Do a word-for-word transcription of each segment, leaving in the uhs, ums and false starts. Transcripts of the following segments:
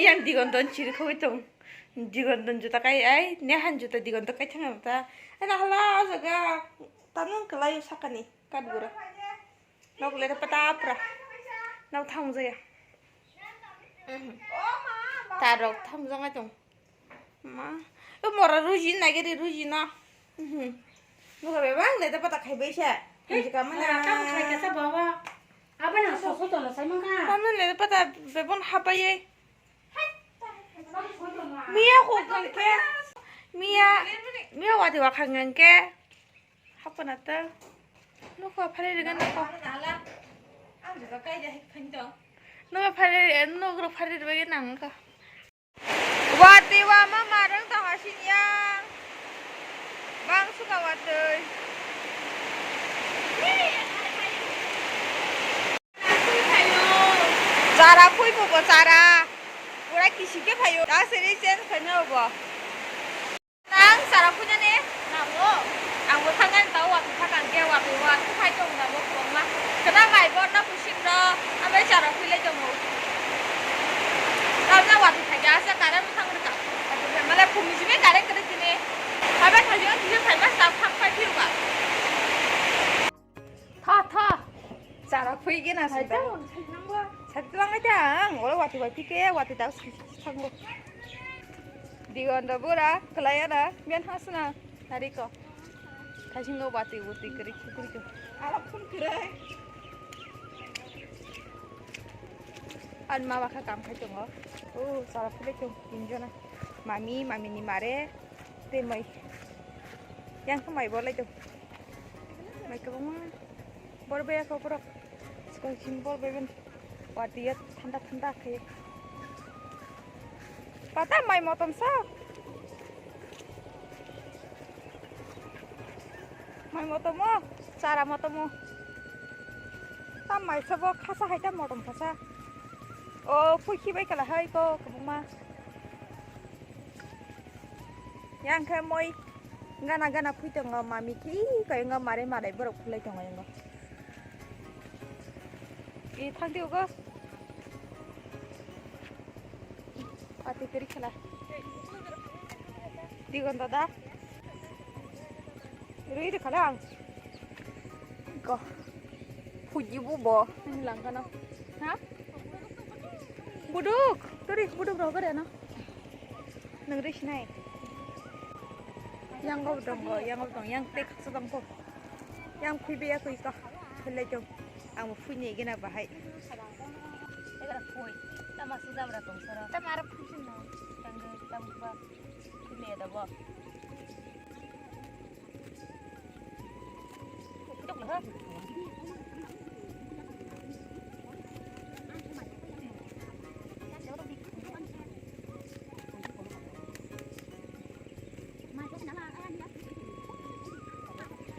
Yang Digonton chiri khogwi tong. Digonton juta kai ai, Nehan juta Digonton kai thangna ta. Ai na hala o jaga. Tamung kalai sakani kat gura. Nok le pata pra. Nok thang jaya. Mhm. Tarok thang jang ai tong. Ma, o mora ruji nagiri ruji no. Mhm. Nuka bebang le pata khai bai sa. Hei, jika mana. Kamu khai kasa bawa. Apa nang soso tola sai mangka? Kamu le pata bebon hapai. Mia ko kangke. Mia, Mia wati wa kangke. Hapana ta. Nuka phari rigan nuka. Nuka phari, nuka phari rigan nangka. Wati wa ma marang tong asing yang. Bang suka watui. Chara phui bo bo chara. Pura kisi ke phayo. Da seri change khaina bo. Nang chara phui nani? Namo. Ang bo thangani tao watui thakang ke watui wa. Khai tong namo kwbangma. Kena mai bo na Sindro, abai chara phui lai tongo. Tamna wati thagi asa kare bwthang rwkha. Male phungni simi kare kwrwi tini. Abai thagi o kisa phaima sa phang phai phiruka. Tha, tha. Chara phui gena sindro. Sadi lang aja ang, oro wati wati ke, wati tao thango. Digonda bura, kelayana, mian hasna, nariko. Thaising no bati uti kiri kiri ko. Ala phun kiri. An ma bakha kam khai tongo. O, sara phule tong tinjona. Mami, mami ni mare, te mai. Yang khe mai bolai tong. Mai kwbangma. Bor baya kho borok. Sikon sim bor beben. Wati ya thanda thanda khe. Pata mai motom sa. Mai motomo, chara motomo. Tam mai sabo khasa hai tam motom khasa. O phui khibai kala hai ko kwbangma. Yang khe moi gana gana phui tongo mami khi kai ngo mare madai borok phulai tongo yango. I thang di ugo. Pati kiri khala. Digon dada. Rui de khala ang. Go. Phuji bu bo. Ang langkana. Ha? Buduk. Turi buduk rogo re no. Nang rui sinai. Yang go dong go, yang go dong, yang tek sedang go. Yang phui be ya kui ka. Helai dong. Ang phui ni gena bahai. Egar phui. Tama sudah berapa sara? Tama arap phui sini. Tangga tangga. Phui ni ada bo.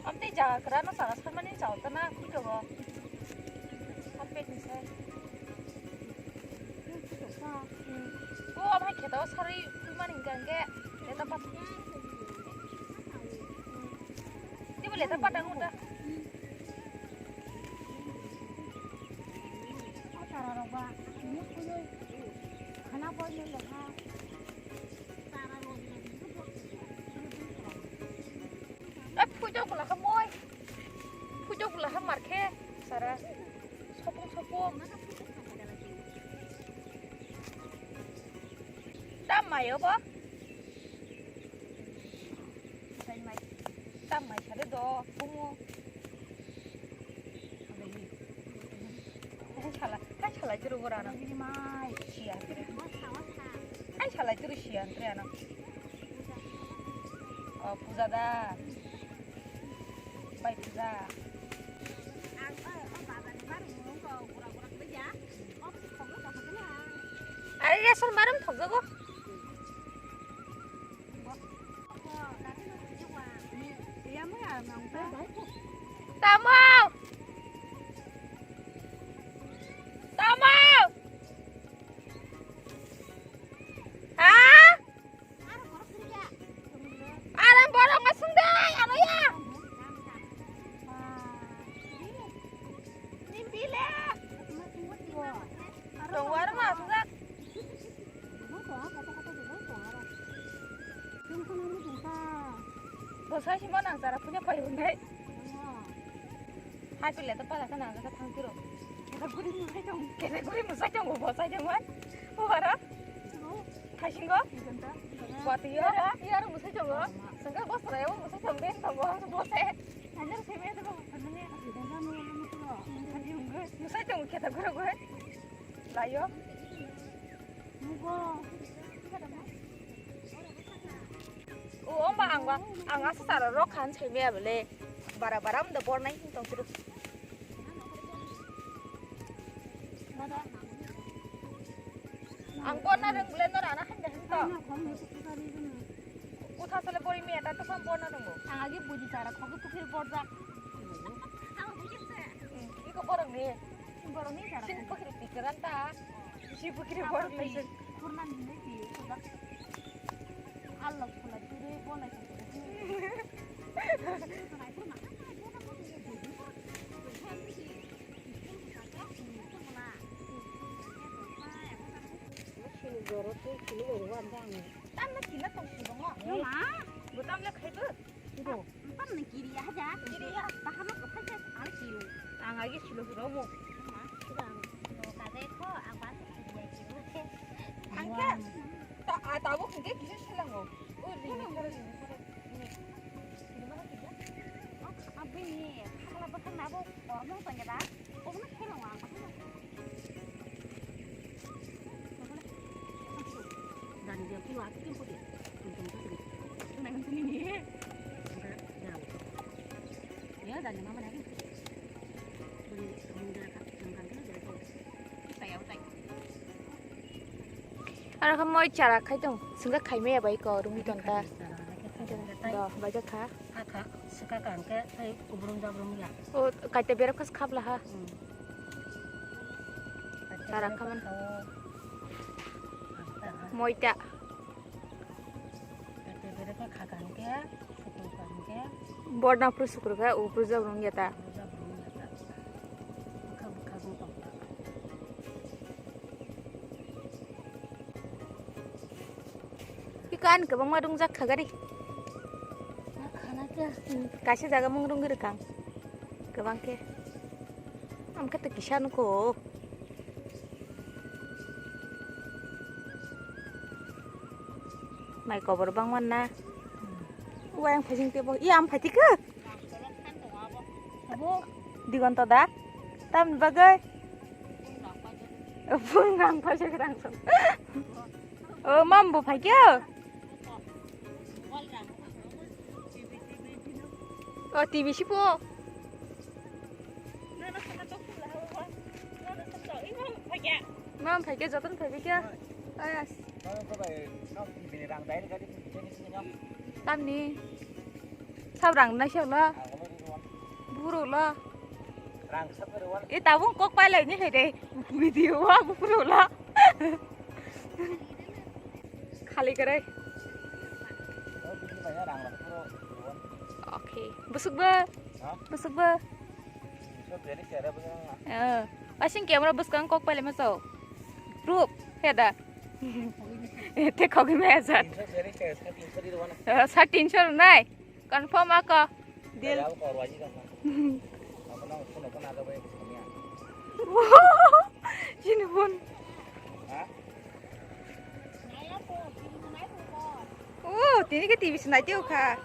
Amtwi jaga kwrwngno saka samani chao tana khuitogo. Hapetni sai. O amhai kheto sarwi phulmani hwnkha hwnkhe leta pat. Teibo leta pat ang uta. Eh, pujo kula kha moi. Pujo kula kha mar khe sara. Sopung sopung. Tam mayo bo. Tam mai sare do. Kumo. Hai sala, hai sala juru gora na. Mai. Sia. Hai sala juru sia, Andrea na. O, puja da. Bai puja. Are ration marum thok jago. Tamo. Tamo. Ha? Aram borok ma sung dai, ano ya. Tongo aram ma sung jak. Sai sima nang jara punya pai hunai. Hai pile to pala kana ga thang tiro. Kita guri musai tong. Kita guri musai tong bo sai tong wan. Bo bara. Hai singo. Wati yo. Iya ro musai tong. Sengka bos raya musai tong den tong bo sai. Hajar seme to bo. Musai tong kita guri guri. Layo. O, o ma ang ba, ang asa sara rok khan sai maya bele. Bara bara mda bor nai hin tong suru. Ang bor na reng bele no rana han de hin to. Kutha sale bori maya ta to sam bor na reng bo. Ang agi buji sara khogi pukhir bor jak. Iko borok ni. Borok ni sara. Sin pukhir pikeran ta. Si pukhir borok ni. Kurna ni ni ti. Allah pula tiri bolai. Sini jorot sini baru wandang. Tan na kina tong sini mo. Ma. Butam le khaibu. Ibo. Empat ni kiri ya aja. Kiri ya. Bahama ko phai phai ang kiru. Ang agi silo hiro mo. Ma. Sudah. No kade ko ang bahasa kiri ya kiru. Angke. Ta a tabo kengke kisa selango. O rini kara rini kara. Kiri mana kiri ya? Abi ni. Kala bakal nabo. Omong tanya da. Aro kha moi chara khai tong, singka khai maya bai ko rumi ton ta. Do, bai kha. Kha kha, sika kang ke, tei kubrum jabrum ya. O, kaita berap khas khap laha. Hmm. Chara khaman. Moita. Kaita berap kha kang ke, sukur kang ke. Borna pru sukur kha, u pru jabrum ya ta. Pru jabrum ya ta. Bukha bukha bung tong ta. Ikan kwbangma rungjak kha gari. Khana khe. Hmm, kaisa jaga mung rungwi rwkang. Kwbang khe. Am khe to kisa nukho. Mai kobor bangma na. Uayang phajing tebo. Iya am phatikha. Abo. Digonto da? Tamni bagwi? Phone rang paisa rang sok. O, mam bo phaikhe? O, T V si po. Mam phaikhe, joton phaikhe. Ayas. Tamni. Sab rang nai sio lo. Buro lo. E tabung kok pai lai ni hai de. Video wa buro lo. Khali kare. Okay. Busuk ba. Busuk ba. Eh, asing camera buskang kok pai lai ma so. Proof. Heda. Te khogwi maya jat. Sa tinsho nai. Confirm ako. Deal. Sini pun. Oh, tini ke T V sinai teo kha.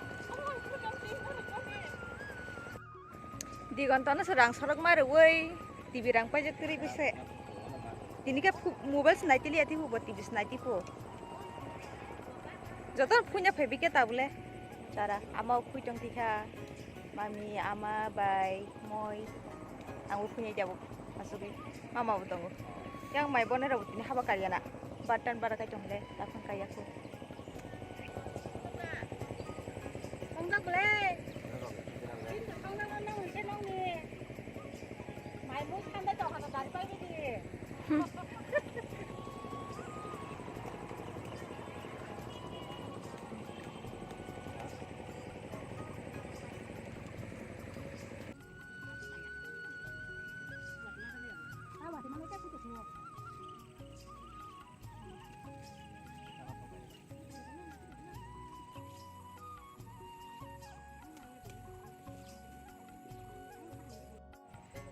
Digonto no se rang sorok ma rwui T V rang paijak tiri bise. Tini khe phu-, mobile se naitili ati hubo T V se naiti pho. Joto no phuina phaibi khe tabule. Chara ama phui tong tikha. Mami, ama, bai, moi. Ang bo phuina jabo. Asugwi. Mama bo tongo. Yang mai bonai rok tini haba kariana. Batan bara kai tong le. Taphang kaiya kho. Tongjak le. Tongjak le nang hwnkhe nongni. Mai mui khandai tong hano dari pai bidi.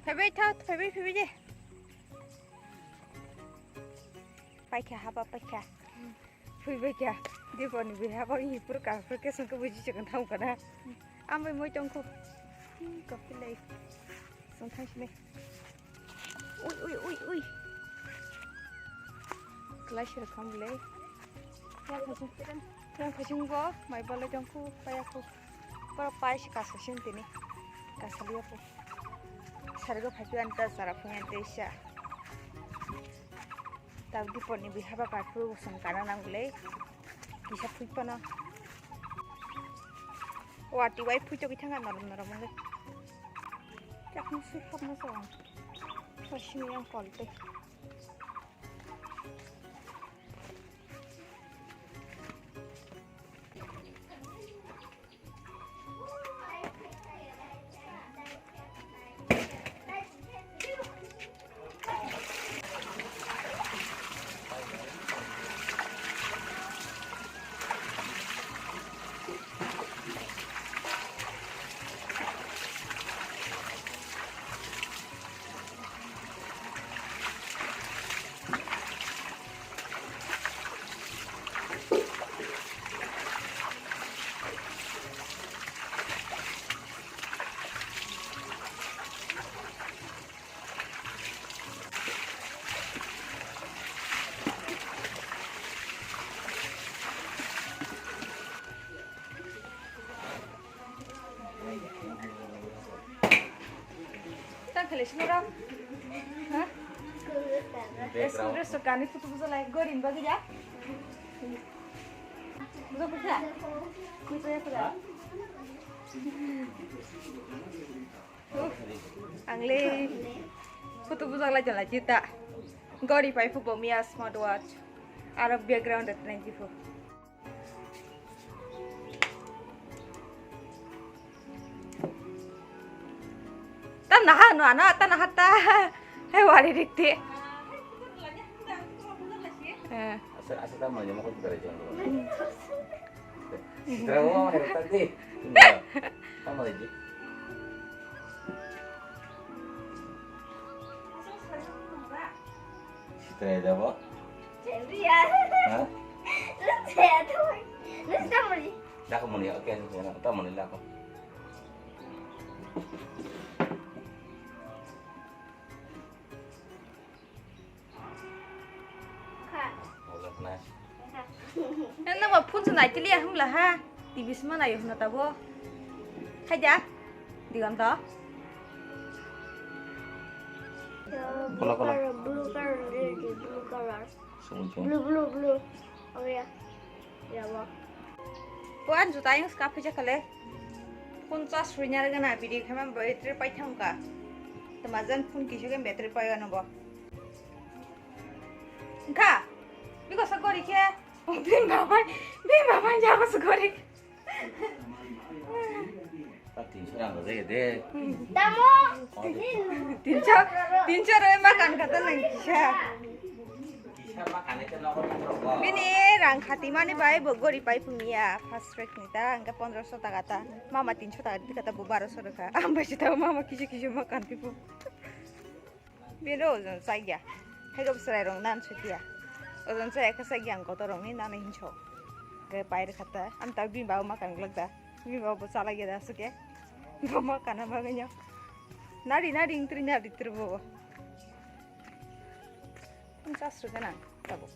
Phaibai tha, phaibai, phaibai de. Paikha, haba paikha. Phuibai kha. Diponi biha bo i pur ka pur ke sangka buji chakon thang kana. Ambai moi tongkho. Kapilai. Song thang sini. Ui, ui, ui, ui. Kelai sirok khamlai. Yang khasing, yang khasing bo mai balai tongkho, paya kho. Pura pai si kasa sini tini. Kasa liya kho. Sarga phaipi anta sara phung anta isa. Tabdi poni biha ba kaphuru song kana nang le. Kisa phui pano. Wati wai phui to kithanga norom norom le. Chakni si khapna sa. Sini yang kolte. Tang khalai sini ram. Ha? Esok resok kani photo bujo lai gorin bagi ya. Bujo kutha? Kujo ya kutha? Ang le photo bujak lai jala jita. Gori pai phu bo miya smartwatch. Aro background at nai jifu. Tam naha no ano tam naha ta. Hai wari dikti. Eh. Asa asa tam mo mo ko tare jong. Sitra mo mo ta di. Tam mo di. Sitra ya bo. Chenri ya. Ha? Lu chenri. Lu chenri. Dah mo ni oke ni na ta mo ni la ko. Nang ba phone se nai tiliya hwnla ha? T V sima naio hwnna tabo. Khaida? Digon to? Kola, kola. Blue color, blue color, blue color. Sumujung. Blue, blue, blue. Oh ya. Ya, bo. Ko an juta yang ska phaija khale. Phone charge rwina rwgana video khe man battery pai thangka. Tamajan phone kisa khe battery pai ano bo. Engkha. Biko sa gori khe. Bin babai, bin babai jago sa gori. Ta tinso rang rwjak ya de. Tamo? Tinso, tinso rwi ma kan kata nang kisa. Kisa ma kan khe nokol nokol. Bini rang khati mani bai bo gori pai phung ya. First track ni ta, engkha pondroso taka ta. Mama tinso taka di kata bo baroso rwkha. Ang bai sita mama kisa kisa ma kan pipo. Bini ojon chaya. Hai khe bwswrai rok nan sutiya. Ojon chaya khe chaya ang kotor rok ni nani hinso. Khe pai rwkha ta. Am ta bini baba ma kan glak da. Bini baba bo chalai ya da suke. Bo ma kana bagwi no. Nari nari ingtri nari tri bo. Pungchas rwgana tabuk.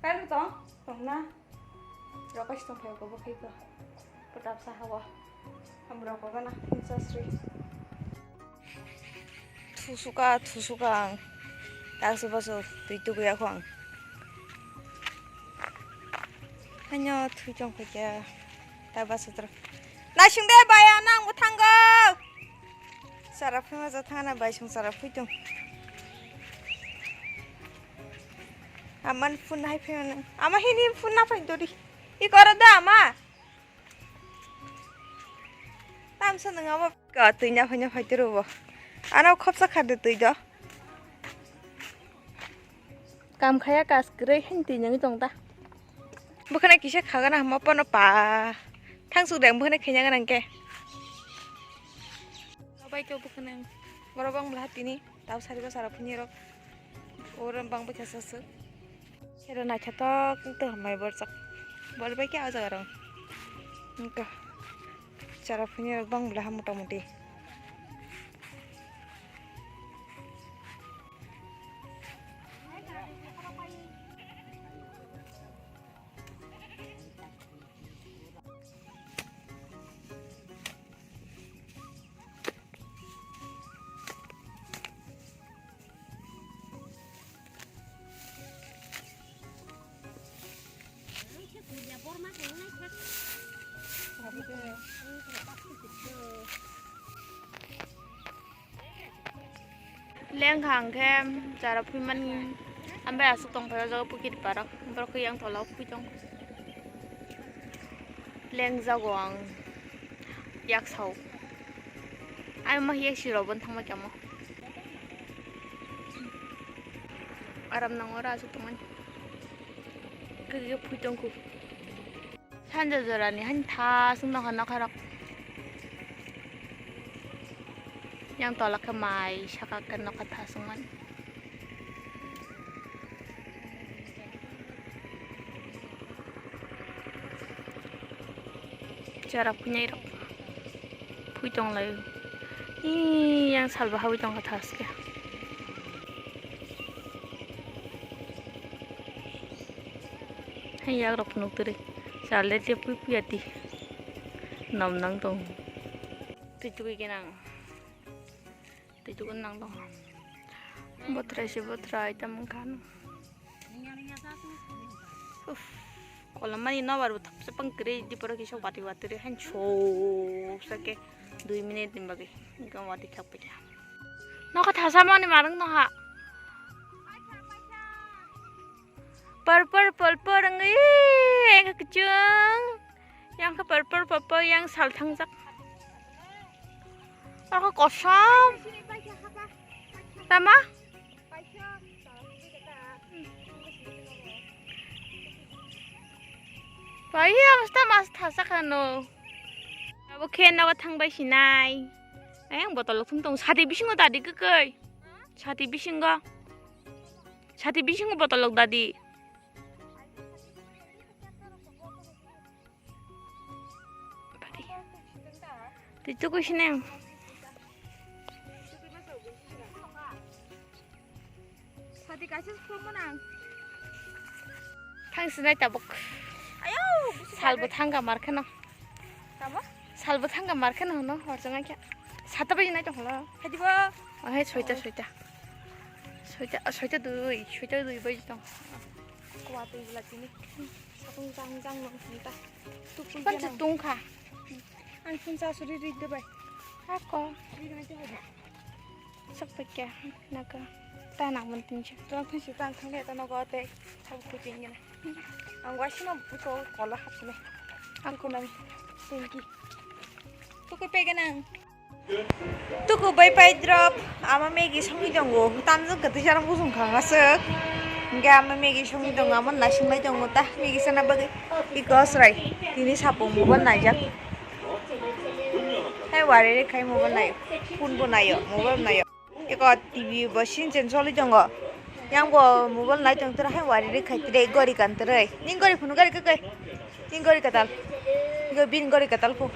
Kalu tong, tong na. Rokas tong phayo ko bo khai ko. Potap sa hawa. Ham roko gana, pungchas ri. Thusuka, thusuka ang. Taksu basu, twi tukuya ko ang. Hanyo, thui chong khaikya. Tak basu tra. Nasing de baya nang buthango. Sara phima ja thana bai sung sara phuitung. Aman phun hai phima nang. Ama hini phun na phai dori. I koro da ama. Tamsa nang ama ka twi na phai na phai turu bo. Ano khopsa khade twi do. Kam khaya kas kwrwi hin twi nangwi tong ta. Bwkhana kisa khagana hamo pono pa. Thangsuk deng bwkhana khaina gana hwnkhe. Kaitor bwkhwnang. Borok bang bwla tini tau sari bwsarok phunirok. Oro bang bwkha saswk. Sero naithotok tong hambai borjak. Bor bai khe o jaga rong. Wngkha. Chara phunirok bang bwla ha mota moti. Lengkha hwnkhe chara phimani, ambai aswk tongphai o jaga pukhiri parok, borok khe yang tola o phui tong. Lengjago ang yaksao. Ai ma hiya siro bon thangma kamo. Aram nango ra aswk tongmani. Khe khe phui tongkhu. Sanja jorani hani thaswk nokha nokha rok. Yang tola khe mai saka khe nokha thaswk mani. Chara phuinai rok phui tong lai. Ih, yang salba habwi tongkha thaske. Hai yak rok phunuk tiri. Chale te pui pui ati. Nom nang tong. Tui tui ke nang. Tei chugon nang tong. Botrai se botrai tamo khan. Uff, kolamani nobar bo thapsa pang kre di poro kisa wati wati re han so sake dui minute ni bagwi engkha wati thap paikha. Nokha thasa mani marwng noha. Purple purple wngwi engkha kwchwng. Yang khe purple purple yang sal thangjak. Aro kosom. Tama? Pai ang sta mas thasa khano. Abo khe nawa thangbai sinai. Ayang botol thum tong sati bisingo dadi kwkwi. Sati bisingo. Sati bisingo botol dadi. Tei tukui sineng. Sati kaisa sukhlokma nang. Thang sinai tabuk. Ayo, salbo thangka mar kheno. Tamo? Salbo thangka mar kheno hono horjong ai khe. Sata bai nai tong holo. Hadi bo. Oh, hai soita, soita. Soita, soita dui, soita dui bai tong. Kwa tui bla tini. Sapung jang jang nang sinta. Tukul. Pansa tungkha. Ang phunsa suri ri de bai. Ako. Ri de bai de bai. Sok pekya naka. Ta nang mun tincha. Tang phunsi tang thang de ta nogo te. Sab kuting gena. Ang waisi no buko kola hapsne. Ang kunami. Thank you. Tuku pega nang. Tuku bai pai drop, ama Maggie songwi tongo, tamjwk kwtwi sarang bosong kha aswk. Hwnkhe ama Maggie songwi tongo, amo naisingbai tongo ta, Maggie sana bagwi. Biko chwrai, tini sapo mobile naijak. Hai wari rwkhai mobile naio, phone bo naio, mobile naio. Eko T V bo sinchen choli tongo. Yang bo mobile nai tong tira hai wari rwkhai tire gori kan tire. Ning gori phunu gori kwkwi. Ning gori katal. Go bin gori katal phu.